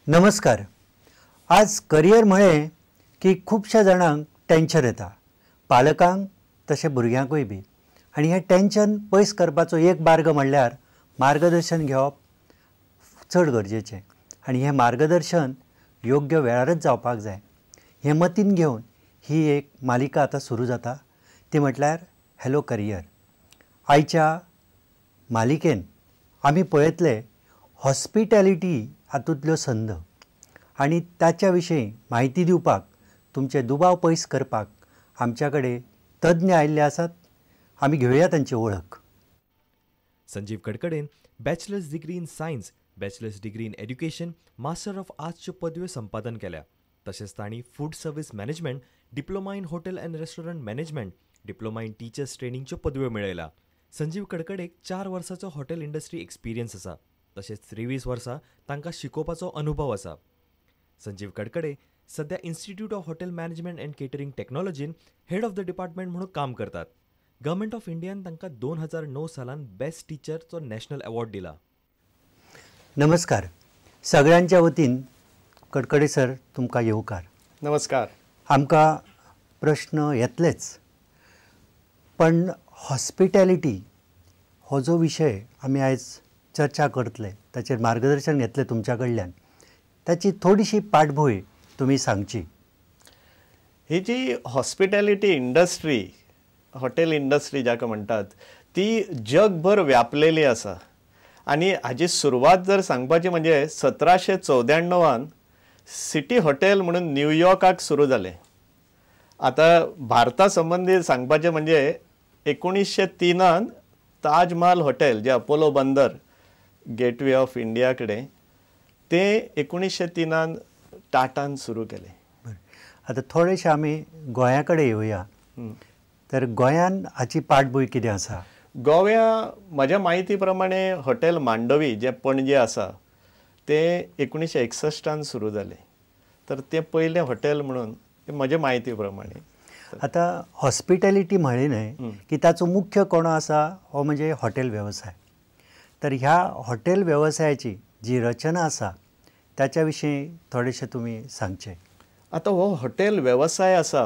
नमस्कार. आज करियर म्हळें की खुबश्या जाणांक टेन्शन येता, पालकांक तशें भुरग्यांकूय बी. आनी हें टेन्शन पयस करपाचो एक मार्ग म्हणल्यार मार्गदर्शन घेवप चड गरजेचें, आनी हें मार्गदर्शन योग्य वेळारच जावपाक जाय. हें मतीन घेवन ही एक मालिका आतां सुरू जाता, ती म्हटल्यार हॅलो करियर. आयच्या मालिकेन आमी पळयतले हॉस्पिटॅलिटी हातूंतल्यो संद, आनी ताच्या विशीं म्हायती दिवपाक, तुमचे दुबाव पयस करपाक आमच्या कडेन तज्ञ आयिल्ले आसात. आमी घेवया तांची वळख. Sanjeev कडकडेन bachelor's degree in science, bachelor's degree in education, master of आर्ट्सच्यो पदव्यो संपादन केल्या. तशेंच तांणी food service management, diploma in hotel and restaurant management, diploma in teachers ट्रेनिंगच्यो पदव्यो मेळयल्या. Sanjeev कडकडेक 4 वर्सांचो हॉटेल इंडस्ट्री एक्सपिरियन्स आसा. तशेंच 23 वर्सां तांकां शिकोवपाचो अनुभव आसा. संजीव कडकडे सध्या institute of hotel management and catering टेक्नॉलॉजीन head of the department म्हणून काम करतात. गव्हर्मेंट ऑफ इंडियान तांकां 2009 सालान बेस्ट टिचरचो नॅशनल अवॉर्ड दिला. नमस्कार सगळ्यांच्या वतीन कडकडे सर, तुमकां येवकार. नमस्कार. आमकां प्रश्न येतलेच, पण हॉस्पिटॅलिटी हो जो विशय आमी आयज चर्चा करतले, ताचेर मार्गदर्शन घेतले तुमच्या कडल्यान, ताची थोडीशी पाठभूंय तुमी सांगची. ही जी हॉस्पिटॅलिटी इंडस्ट्री, हॉटेल इंडस्ट्री जाका म्हणटात, ती जगभर व्यापलेली आसा. आनी हाजी सुरवात जर सांगपाची म्हणजे 1794 सिटी हॉटेल म्हणून न्यूयॉर्काक सुरू जालें. आतां भारता संबंदी सांगपाचें म्हणजे 1903 ताजमहाल हॉटेल जे अपोलो बंदर गेटवे ऑफ इंडिया कडेन, ते 1903 टाटान सुरू केलें. बरें, आतां थोडेशें आमी गोंया कडेन येवया. तर गोंयान हाची पाठभूंय कितें आसा? गोव्या म्हज्या म्हायती प्रमाणे हॉटेल मांडवी जें पणजे आसा ते 1961 सुरू जालें. तर तें पयलें हॉटेल म्हणून म्हज्या म्हायती प्रमाणे. आतां हॉस्पिटॅलिटी म्हळें न्हय की ताचो मुख्य कोणो आसा हो म्हणजे हॉटेल वेवसाय. तर ह्या हॉटेल वेवसायाची जी रचना आसा ताच्या विशीं थोडेशें तुमी सांगचें. आतां हो हॉटेल वेवसाय आसा,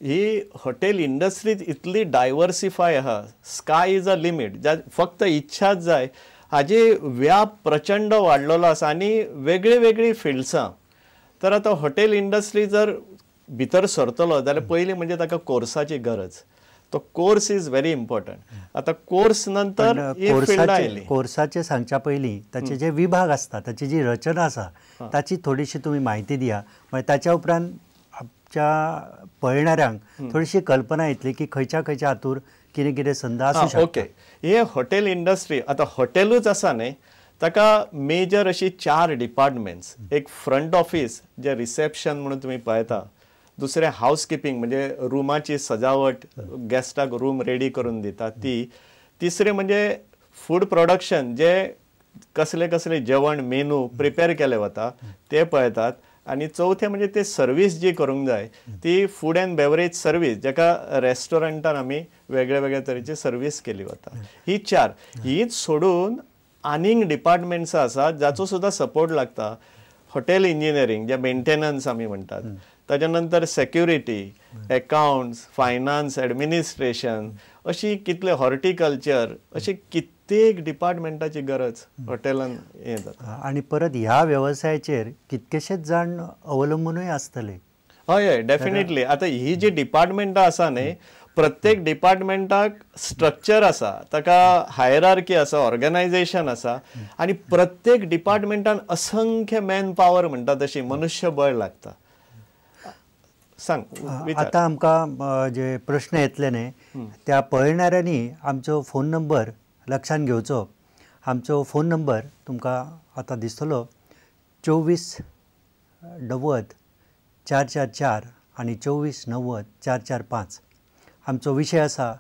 ही हॉटेल इंडस्ट्री इतली डायवर्सिफाय आहा, स्काय is a limit, फक्त इच्छाच जाय. हाजी व्याप प्रचंड वाडलेलो आसा आनी वेगळी वेगळी फिल्ड्सां. तर आतां हॉटेल इंडस्ट्री जर भितर सरतलो जाल्यार पयलीं म्हणजे ताका कोर्साची गरज. तो कोर्स is very important. आतां कोर्स नंतर कोर्साचे सांगच्या पयलीं ताचे जे विभाग आसता, ताची जी रचना आसा ताची थोडीशी तुमी म्हायती दिया, मागीर ताच्या उपरांत आमच्या पळयणाऱ्यांक थोडीशी कल्पना येतली की खंयच्या खंयच्या हातूर कितें कितें संद आसूं शकता. ओके, हे हॉटेल इंडस्ट्री आतां हॉटेलूच आसा न्ही, ताका मेजर अशी 4 डिपार्टमेंट्स. एक फ्रंट ऑफिस जे रिसेप्शन म्हणून तुमी पळयता, दुसरें हावसकिपींग म्हणजे रुमाची सजावट, गेस्टाक रूम रेडी करून दिता ती, तिसरें म्हणजे फूड प्रोडक्शन जे कसले कसले जेवण मेनू प्रिपेर केले वता ते पळयतात, आनी चवथें म्हणजे ते सर्वीस जी करूंक जाय ती फूड अँड बेवरेज सर्वीस, जाका रेस्टॉरंटान आमी वेगळे वेगळे तरेची सर्वीस केली वता. ही 4. हीच सोडून आनीक डिपार्टमेंट्स आसा जाचो सुद्दां सपोर्ट लागता. हॉटेल इंजिनियरींग जे मेंटेनन्स आमी म्हणटात, ताच्या नंतर सेक्युरिटी, अकाउंट्स, फायनान्स, एडमिनिस्ट्रेशन, अशी कितले हॉर्टिकल्चर, अशी कित्येक डिपार्टमेंटाची गरज हॉटेलान हें जाता. आनी परत ह्या वेवसायाचेर कितकेशेच जाण अवलंबूनय आसतले. हय हय, डेफिनेटली. आतां ही जी डिपार्टमेंटां आसा न्ही, प्रत्येक डिपार्टमेंटाक स्ट्रक्चर आसा, ताका हायरार्की आसा, ऑर्गनायझेशन आसा, आनी प्रत्येक डिपार्टमेंटान असंख्य मॅन पावर म्हणटा तशी मनुष्यबळ लागता. सांग. आतां आमकां जे प्रश्न येतले न्ही त्या पळयणाऱ्यांनी आमचो फोन नंबर लक्षांत घेवचो. आमचो फोन नंबर तुमकां आतां दिसतलो, 24 90 444 आनी 24 90 445. आमचो विशय आसा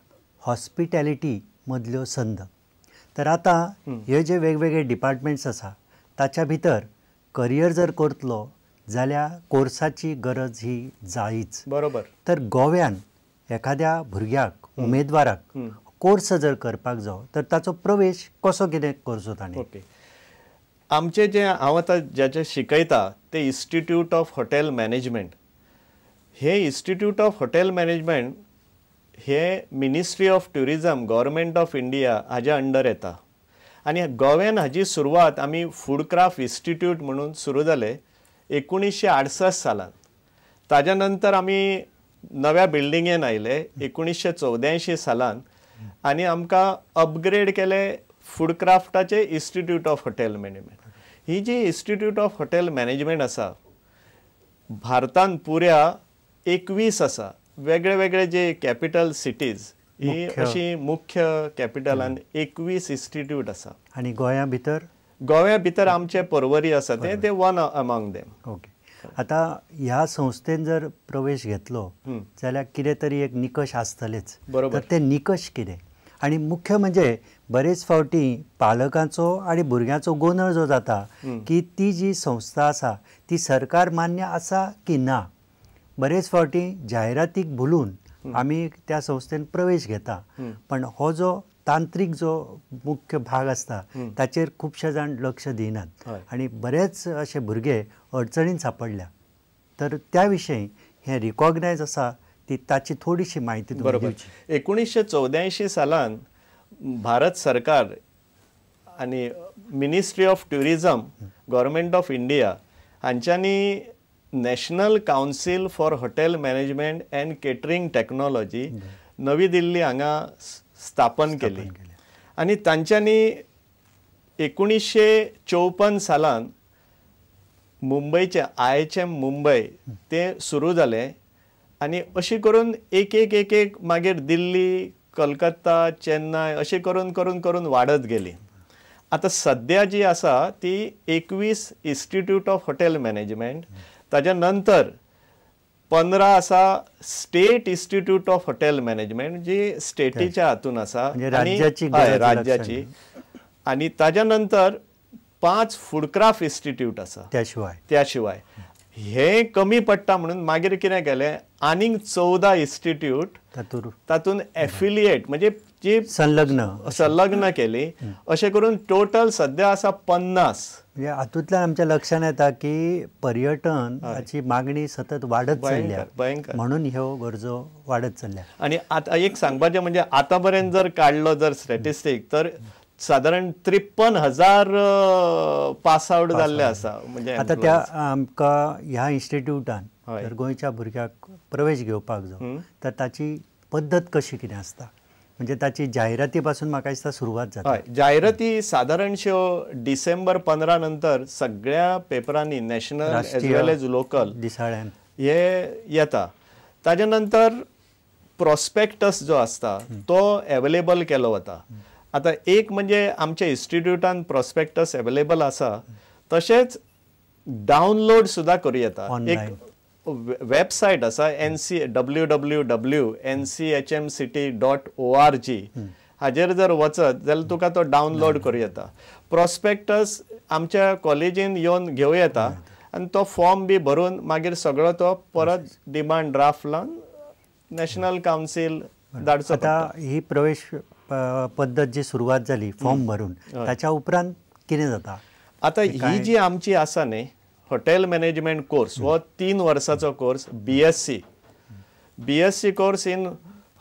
हॉस्पिटॅलिटी मदल्यो संद. तर आतां हे जे वेगवेगळे डिपार्टमेंट्स आसा ताच्या भितर करियर जर करतलो जाल्यार कोर्साची गरज ही जायच. बरोबर. तर गोव्यान एखाद्या भुरग्याक, उमेदवाराक कोर्स जर करपाक जावो तर ताचो प्रवेश कसो कितें करचो ताणें? ओके, आमचे जे हांव आतां ज्याचे शिकयता ते इन्स्टिट्यूट ऑफ हॉटेल मॅनेजमेंट, हे इन्स्टिट्यूट ऑफ हॉटेल मॅनेजमेंट हे ministry of tourism government of India हाज्या अंडर येता आनी गोव्यान हाजी सुरवात आमी फूड क्राफ्ट इन्स्टिट्यूट म्हणून सुरू जाले 1968 सालान. ताज्या नंतर आमी नव्या बिल्डिंगेन आयले 1984 सालान आनी आमकां अपग्रेड केले फूड क्राफ्टाचे इन्स्टिट्यूट ऑफ हॉटेल मॅनेजमेंट. ही जी इन्स्टिट्यूट ऑफ हॉटेल मॅनेजमेंट आसा भारतान पुऱ्या 21 आसा, वेगळे वेगळे जे कॅपिटल सिटीज ही अशी मुख्य कॅपिटलान 21 इन्स्टिट्यूट आसा. आनी गोंया भितर, गोव्या भितर आमचे पर्वरी आसा ते वन अमॉंग देम. ओके, आतां ह्या संस्थेन जर प्रवेश घेतलो जाल्यार कितें तरी एक निकश आसतलेच, बरोबर, तर ते निकश कितें? आनी मुख्य म्हणजे बरेच फावटी पालकांचो आनी भुरग्यांचो गोंदळ जो जाता की ती जी संस्था आसा ती सरकार मान्य आसा की ना. बरेच फावटी जायरातीक भुलून आमी त्या संस्थेन प्रवेश घेता, पण हो जो तांत्रीक जो मुख्य भाग आसता ताचेर खुबशे जाण लक्ष दिनात आनी बरेच अशे भुरगे अडचणीन सापडल्या. तर त्या विशयी हें रिकॉग्नायज आसा ती ताची थोडीशी म्हायती. बरोबर, 1984 सालान भारत सरकार आनी ministry of tourism government of India हांच्यांनी national council for hotel management and catering technology नवी दिल्ली हांगा स्थापन केली आनी तांच्यांनी 1954 सालान मुंबयचे IHM Mumbai ते सुरू जालें आनी अशी करून एक एक एक एक मागीर दिल्ली, कलकत्ता, चेन्नय अशी करून करून करून वाडत गेली. आतां सद्या जी आसा ती 21 इन्स्टिट्यूट ऑफ हॉटेल मॅनेजमेंट, ताज्या नंतर 15 आसा state institute of hotel management जी स्टेटीच्या हातून आसा, राज्याची, आनी ताज्या नंतर 5 फूड क्राफ्ट इन्स्टिट्यूट आसा. त्या शिवाय हे कमी पडटा म्हणून मागीर कितें केलें, आनीक 14 इन्स्टिट्यूट तातूंत एफिलिएट म्हणजे जी संलग्न केली, अशें करून टोटल सद्या आसा 50. म्हणजे हातूंतल्यान आमच्या लक्षांत येता की पर्यटन हाची मागणी सतत वाडत चल्ल्या, म्हणून ह्यो गरजो वाडत चल्ल्या. आनी आतां एक सांगपाचें म्हणजे आतां पर्यंत जर काडलो जर स्टॅटिस्टीक तर सादारण 53,000 पास आउट जाल्ले आसा. म्हणजे आतां त्या आमकां ह्या इन्स्टिट्यूटान जर गोंयच्या भुरग्याक प्रवेश घेवपाक जाय तर ताची पद्दत कशी कितें आसता, म्हणजे ताची जायराती पासून म्हाका दिसता सुरवात जाता. जायराती सादारणश्यो डिसेंबर 15 नंतर सगळ्या पेपरांनी national as well as local दिसाळ्यान हे येता. ताज्या नंतर प्रॉस्पेक्टस जो आसता तो एवेलेबल केलो वता. आतां एक म्हणजे आमच्या इन्स्टिट्यूटान प्रॉस्पेक्टस एवेलेबल आसा, तशेंच डावनलोड सुद्दां करूं येता. एक वेबसायट आसा www.nchmct.org हाजेर जर वचत जाल्यार तुका तो डावनलोड करूं येता. प्रॉस्पेक्टस आमच्या कॉलेजीन येवन घेवं येता आनी तो फॉर्म बी भरून मागीर सगळो तो परत डिमांड ड्राफ्ट लावन नॅशनल कावन्सील धाडचो. आतां ही प्रवेश पद्दत जी सुरवात जाली फॉर्म भरून, ताच्या उपरांत कितें जाता? आतां ही जी आमची आसा न्ही हॉटेल मॅनेजमेंट कोर्स, हो 3 वर्साचो course, BSc course in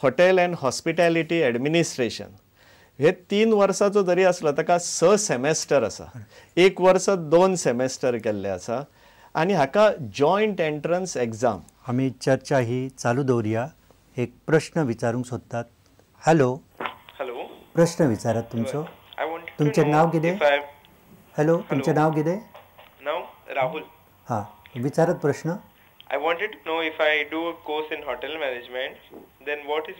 hotel and hospitality administration. हे 3 वर्साचो जरी आसलो ताका 6 सेमेस्टर आसा, एक वर्स 2 सेमेस्टर केल्ले आसा आनी हाका जॉयंट एंट्रन्स एग्जाम. आमी चर्चा ही चालू दवरुया. एक प्रश्न विचारूंक सोदतात. हॅलो, हॅलो, प्रश्न विचारात तुमचो. तुमचें नांव कितें? हॅलो, तुमचें नांव कितें? नांव राहुल. हां, विचारात प्रश्न. I wanted to know if I do a course in hotel management, then what is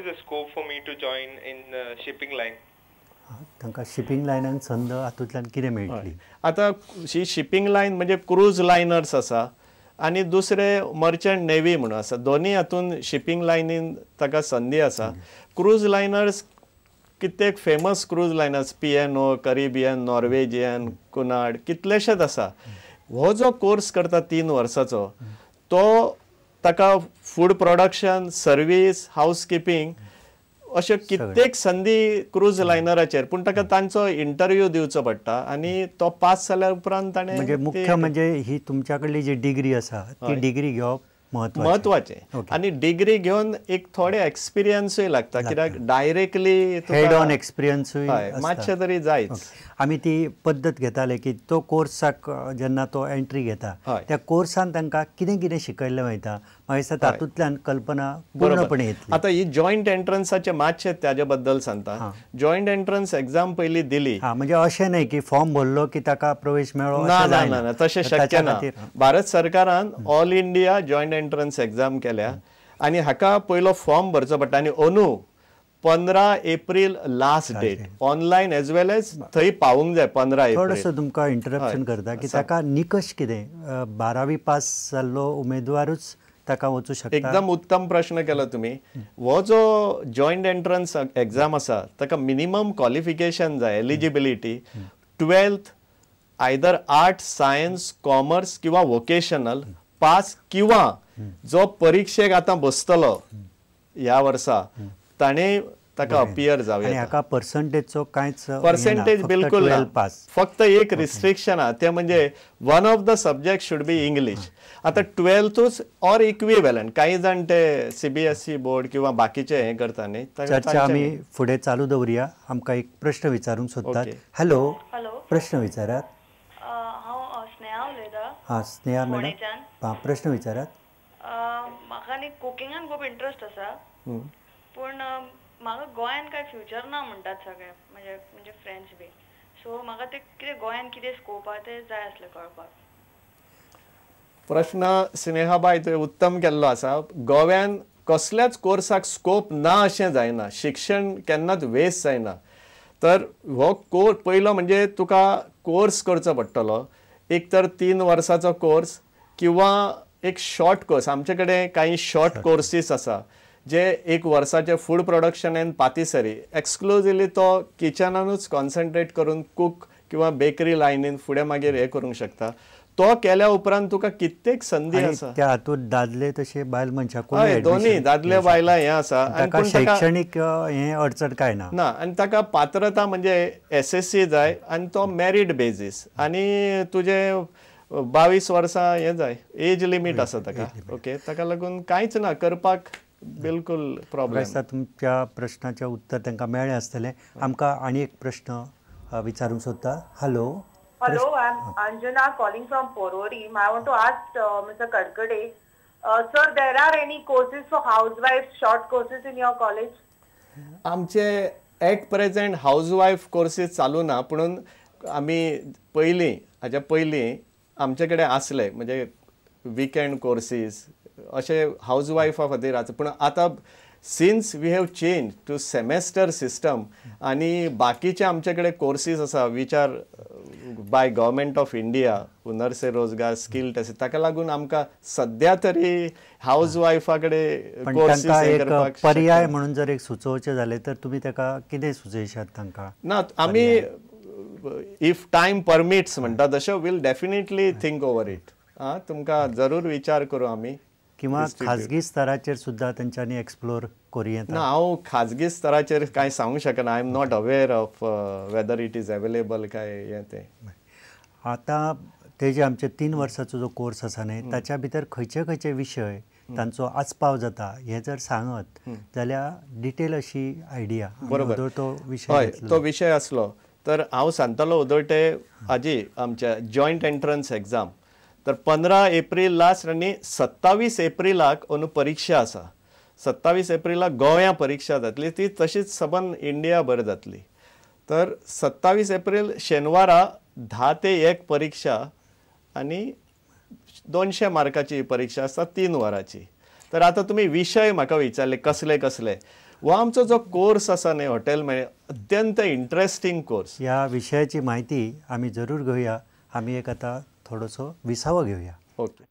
the scope for me to join in shipping line? तांकां शिपींग लायनान संद हातूंतल्यान कितें मेळटली? आतां ही शिपींग लायन म्हणजे क्रूज लायनर्स आसा आनी दुसरे मर्चंट नेव्ही म्हणून आसा, दोनूय हातून शिपींग लायनीन ताका संदी आसा. क्रूज लायनर्स कित्येक famous cruise liners, P&O, Caribbean, Norwegian, Cunard, कितलेशेच आसा. हो जो कोर्स करता 3 वर्साचो तो ताका food production, service, housekeeping अश्यो कित्येक संदी क्रूज लायनराचेर, पूण ताका तांचो इंटरव्यू दिवचो पडटा आनी तो पास जाल्या उपरांत ताणें म्हणजे मुख्य म्हणजे ही तुमच्या कडली जी डिग्री आसा ती डिग्री घेवप म्हत्वाचें आनी डिग्री घेवन एक थोडे एक्सपिरियन्सूय लागता, कित्याक डायरेक्टली हेड ऑन एक्सपिरियन्सूय मातशें तरी जायच. आमी ती पद्दत घेताले की तो कोर्साक जेन्ना तो एंट्री घेता त्या कोर्सान तांकां कितें कितें शिकयल्लें वयता, मागीर तातूंतल्यान कल्पना पूर्णपणे येतली. आतां ही जॉयंट एंट्रन्साचे मातशें ताजे बद्दल सांगता. जॉयंट एंट्रन्स एक्झाम पयलीं दिली, म्हणजे अशें न्हय की फॉर्म भरलो की ताका प्रवेश मेळ्ळो, ना ना ना, तशें शक्य ना. भारत सरकारान all India joint entrance exam केल्या आनी हाका पयलो फॉर्म भरचो पडटा आनी अंदू 15 April last date, online as well as थंय पावूंक जाय 15 एप्रील. थोडोसो तुमकां इंटरप्शन करता की ताका निकश कितें, 12वी पास जाल्लो उमेदवारूच ताका वचूं शकता? एकदम उत्तम प्रश्न केलो तुमी. हो जो जॉयंट एंट्रन्स एक्झाम आसा ताका मिनिमम क्वॉलिफिकेशन जाय, eligibility 12th either arts, science, commerce किंवा वोकेशनल पास, किंवा जो परिक्षेक आतां बसतलो ह्या वर्सा ताणें ताका अपियर जावं येता. हाका पर्संटेजचो कांयच पर्संटेज बिलकुल ना, फक्त एक रिस्ट्रिक्शन आहा तें म्हणजे one of the subject should be English. आतां 12thूच ऑर इक्विवेलंट, कांय जाण ते CBSE board किंवा बाकीचे हें करता न्ही. चर्चा आमी फुडें चालू दवरुया. आमकां एक प्रश्न विचारूंक सोदतात. हॅलो, प्रश्न विचारात. हांव स्नेहा उलयतां. हां स्नेहा मॅडम, हां प्रश्न विचारात. म्हाका न्ही कुकिंगान खूब इंट्रस्ट आसा, पूण म्हाका गोंयान कांय फ्युचर ना म्हणटात सगळे म्हणजे म्हणजे फ्रेंड्स बी, सो म्हाका ते कितें गोंयान कितें स्कोप आहा तें जाय आसलें कळपाक. प्रश्न स्नेहाबाय तुवें उत्तम केल्लो आसा. गोव्यान कसल्याच कोर्साक स्कोप ना अशें जायना, शिक्षण केन्नाच वेस्ट जायना. तर हो कोर्स पयलो म्हणजे तुका कोर्स करचो पडटलो, एक तर 3 वर्साचो कोर्स किंवा एक शॉर्ट कोर्स. आमचे कडेन कांय शॉर्ट कोर्सीस आसा जे 1 वर्साचे food production and patisserie, exclusively तो किचनानूच कॉन्सन्ट्रेट करून कूक किंवा बेकरी लायनीन फुडें मागीर हें करूंक शकता. तो केल्या उपरांत तुका कित्येक संदी आसा. त्या हातूंत दादले तशे बायल मनशां हय दोनूय दादले बायलां हें आसा, ताका शैक्षणीक हें अडचण कांय ना. ना, आनी ताका पात्रता म्हणजे SSC जाय आनी तो मॅरीड बेजीस आनी तुजें 22 वर्सां हें जाय, एज लिमीट आसा ताका. ओके, ताका लागून कांयच ना करपाक बिलकुल प्रॉब्लेम. दिसता तुमच्या प्रश्नाचें उत्तर तांकां मेळ्ळें आसतलें. आमकां आनी एक प्रश्न विचारूंक सोदता. Hello. Hello, I am Anjana calling from Porvorim. I want to ask Mister Kadkade, sir, there are any courses for housewife, short courses in your college? आमचे एट प्रेझेंट हाऊसवायफ कोर्सेस चालू ना, पूण आमी पयलीं हाच्या पयलीं आमचे कडेन आसले म्हणजे विकेंड कोर्सीस अशे हाऊसवायफा खातीर आसा. पूण आतां since we have change to semester system आनी बाकीचे आमचे कडेन कोर्सीस आसा which are by government of India, Hunar Se Rozgar, skill test, ताका लागून आमकां सद्या तरी हाऊस वायफा कडेन कोर्सीस करपाक पर्याय म्हणून जर एक सुचोवचें जालें तर तुमी ताका कितें सुचयशात तांकां? ना, आमी if time permits म्हणटा तशें we'll definitely think over it. आं, तुमकां जरूर विचार करूं आमी. किंवा खाजगी स्तराचेर सुद्दां तेंच्यांनी एक्सप्लोर करूं येता? ना, हांव खाजगी स्तराचेर कांय सांगूंक शकना. I am not aware of whether it is available काय हें तें. आतां ते जे आमचे 3 वर्साचो जो कोर्स आसा न्ही ताच्या भितर खंयचे खंयचे विशय तांचो आस्पाव जाता हें जर सांगत जाल्यार डिटेल अशी आयडिया. बरोबर, तो विशय हय तो विशय आसलो तर हांव सांगतलो उदोटे हाजी आमच्या जॉयंट एंट्रन्स एक्झाम तर 15 एप्रील लास्ट आनी 27 एप्रिलाक अंदू परिक्षा आसा. 27 एप्रिलाक गोंया परिक्षा जातली, ती तशीच सबंद इंडिया भर जातली. तर 27 एप्रील शेनवारा 10 ते 1 परिक्षा आनी 200 मार्काची परिक्षा आसता 3 वरांची. तर आतां तुमी विशय म्हाका विचारले कसले कसले, हो आमचो जो कोर्स आसा न्ही हॉटेल मॅनेजमेंट अत्यंत इंट्रस्टींग कोर्स. ह्या विशयाची म्हायती आमी जरूर घेवया. आमी एक आतां थोडोसो विसावो घेवया. ओके.